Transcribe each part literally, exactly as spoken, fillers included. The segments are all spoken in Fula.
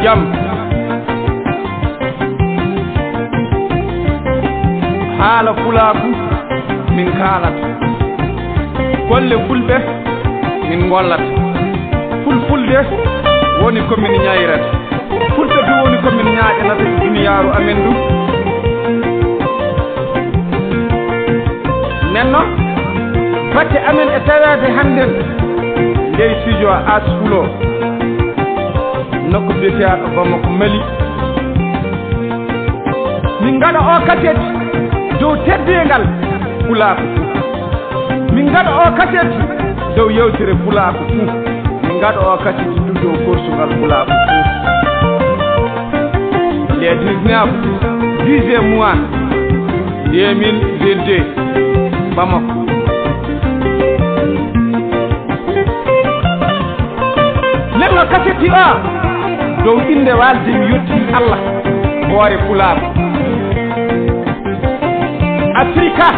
Jam. Haala pulaaku min kaalata. Golle fulɓe min ngollata. Fulfulde woni ko min ñayrata. Fulɓe du woni ko min ñaaƴanata duniyaaru amen ndu. Nenno, batte amen e taweede hannden ley studio As Fulo, nokku biyeteeɗo Bamako, Mali. Min ngaɗa o kaset dow teddeengal pulaaku fuu. Min ngaɗa o kaset dow yewtere pulaaku fuu. Min ngaɗa o kaset du dow korsugal pulaaku fuu. Le dix-neuf, dixième mois, deux mille vingt-deux, Bamako. Nenno kaseti o dow innde waalde mi yetti Allah hoore pulaaku. Afirika,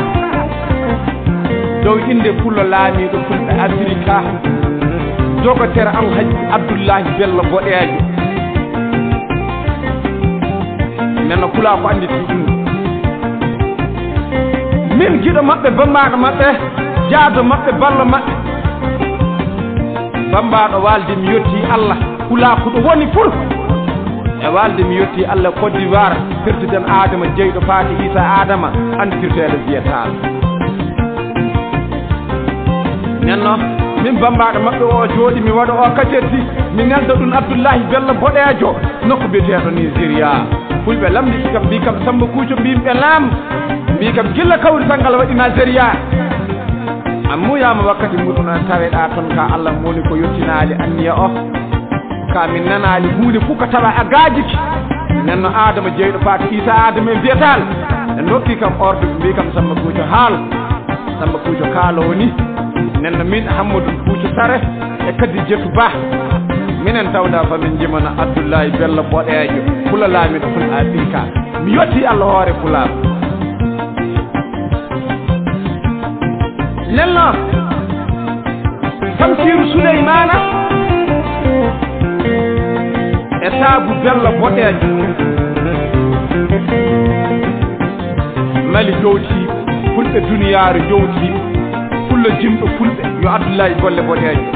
dow innde pullo laamiiɗo fulɓe Afirika, dogotere Alhaji Abdullahi Bello Boɗeejo. Nenno pulaaku annditi ɗum. Min giɗo maɓɓe, bambaaɗo maɓɓe, jaado maɓɓe, ballo maɓɓe. Bambaaɗo waalde mi yetti Allah, pulaaku ɗo woni fur. E waalde mi yetti Allah Côte d'Ivoire, président Adama Jeyɗo Faati Isa Adama, andirteeɗo Vieux Tall. Nenno, min bambaaɗo maɓɓe o jooɗi, mi waɗa o kasetti, mi nelda ɗum Abdullahi Bello Boɗeejo, nokku biyeteeɗo Nigeria. Fulɓe lamnditi kam, mbii kam Samba Kuuco, mbii ɓe laam, mbii kam gilla kawri tan ngal waɗi Nigeria. A muuyaama wakkati muɗum, an taweɗaa toon ka Allah moni ko yettinaali anniya o. Ka min nanaali huunde fof ko tawa a gaajiki. Nenno Adama Jeyɗo Faati Isa Adama e Vieux Tall. Ɓe ndokki kam ordre, ɓe mbii kam Samba Kuuco haal. Samba Kuuco kaala woni. Nenno min Hammadou Kuuco Sare e Kadi Jetu Ba. Minen tawda fa min njimana Abdullahi Bello Boɗeejo. Pula laamiɗo ful Afirika. Mi yetti Allah hoore pulaaku. Nenno Tamsiiru Suleymaana e Saabu Bello Boɗeejo. Mali jowtii, fulɓe duniyaaru jowtii, pullo jimɗo fulɓe yo Abdullahi Golle Boɗeejo.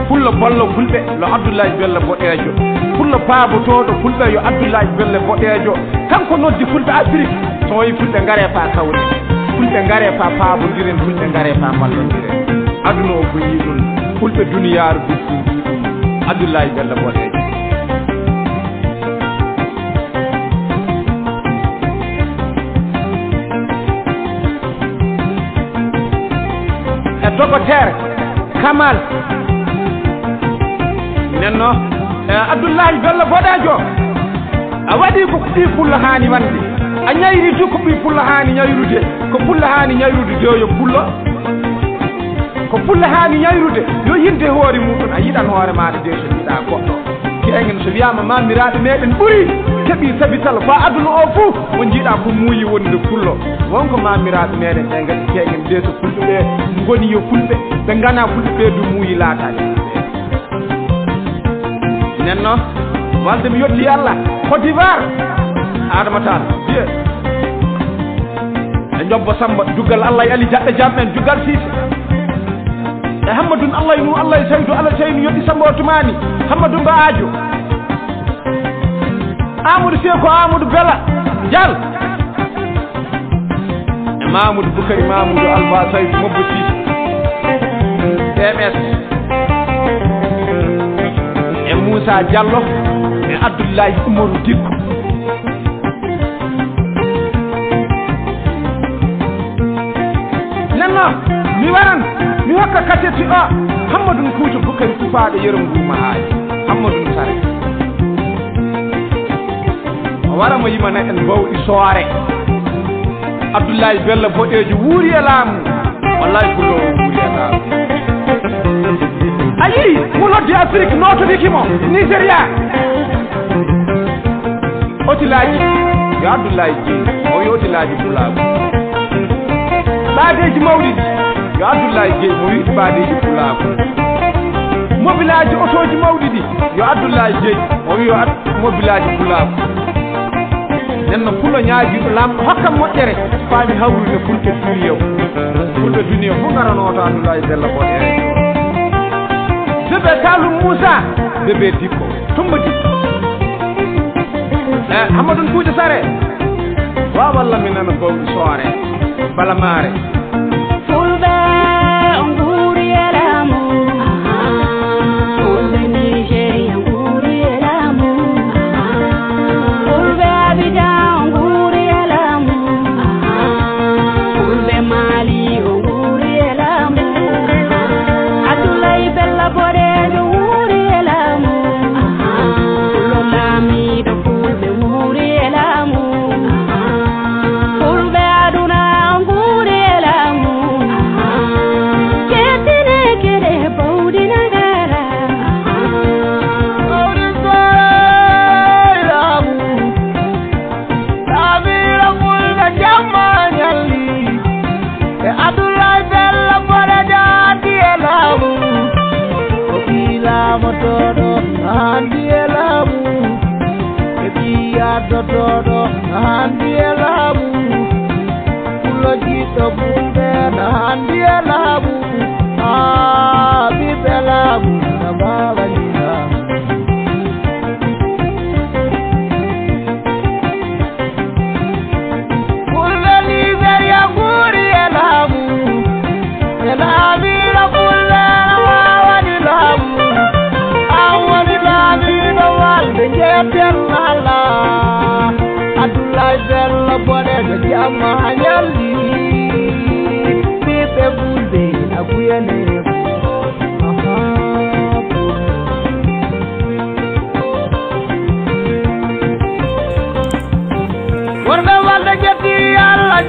Pullo ballo fulɓe yo Abdullahi Bello Boɗeejo. Pullo paabotooɗo fulɓe yo Abdullahi Bello Boɗeejo. Kanko noddi fulɓe Afirika, so o wi fulɓe ngaree faa kawren. Fulɓe ngaree faa paabondiren, fulɓe ngaree faa mballondiren. Aduna o ko yii ɗum, fulɓe duniyaaru du ko yii ɗum. Abdullahi Bello Boɗeejo. E dogotere Kamal. Nenno, e Abdullahi Bello Boɗeejo, a waɗi ko ɓii pullo haani wande. A ñayri du ko ɓii pullo haani ñayrude. Ko pullo haani ñayrude de yo pullo. Ko pullo haani ñayrude yo yinde hoore muɗum. A yiɗan hoore maaɗa de so yiɗa goɗɗo. Keeŋen so wiyaama maamiraaɓe meɗen ɓuri keɓi sabital ko aduna o fuu mo jiiɗa ko muuyi wonde pullo. Wonko maamiraaɓe meɗen ɓe ngaɗi keeŋen de so fulɓe ɓe ngoni yo fulɓe, ɓe ngana fulɓe ɓe du muuyi laataani. Nenno, walde mi yetti Allah, Côte d'Ivoire, Adama Tall, biye. E Jobbo Samba, Duggal Allah e Ali Jaɓɓe Jam en, Duggal Siise. E Hammadun Allah e Nu, Allah e Saydu, Allah Seynu yetti Samba Otumani, Hammadun Ba Aajo. Amadou Seeko, Amadou Bela, Jal. E Mamoudou Boukari, Mamoudou Alpha Saydou Mobbo Sy, T M S, e Moussa Diallo, e Abdoulaye Oumarou Dicko. Nenno, mi waran, mi hokka kaseti o, Hammadou Kouta Boukari, tupaaɗo Yero Nguuma Haaji, Hammadou Sare. O wara mo yimana en bawɗi soore. Abdoulaye Bello Boɗeejo wuuri e laamu. Wallahi Pullo o wuuri e laamu. A yii mo noddi Afrique nootodiki mo Nigeria. Otilaaji yo Abdoulaye Jeey, o wi otilaaji pulaagu. Ɓaadeeji mawɗi yo Abdoulaye Jeey, o wi ɓaadeeji pulaagu. Mobilaaji otooji mawɗi ɗi, yo Abdoulaye Dieye, o wi yo ad-, mobilaaji pulaagu. Nden no Pulo ñaagi laamɗo hokka moƴƴere, faami hawrude fulɓe duniya o. Fulɓe duniya fof ngarano to Abdoulaye Bello Boɗeere. Bébé Saloum Moussa, bébé Dikko, Tumba Dikko. Eh, Hammadou Koudia Sare, wa walla mi nana bawɗi soore, bala maare. Fulɓe, on nguuri e laamu. Fulɓe Nigeria, on nguuri e laamu. Fulɓe Abidjan, on nguuri e laamu. Fulɓe Mali, on nguuri e laamu. Abdoulaye Bello Boɗeejo wuuri e laamu. Fulo laamiiɗo Fulɓe wuuri e laamu. Fulɓe aduna on nguuri e laamu. Kettine kede bawɗi nagara. Bawɗi soore laamu. Laamiiɗo Fulɓe jamma ñalli. E Abdoulaye Bello Boɗeejo handi e laamu. O ɓii laamotooɗo handi e laamu. E ɓii yaddotooɗo handi e laamu. Pulo jiɗɗo Fulɓe handi e laamu. Haa ɓiɓɓe laamu na mbaawa ni laamu. Fulɓe Nigeria nguuri e laamu. E laamiiɗo Fulɓe na waawani laamu. An woni laamiiɗo walde njeetel Allah. Abdoulaye Bello Boɗeejo jamma ñalli. Ɓiɓɓe Fulɓe na guyane. Aha. Worɓe walde jetti Allah.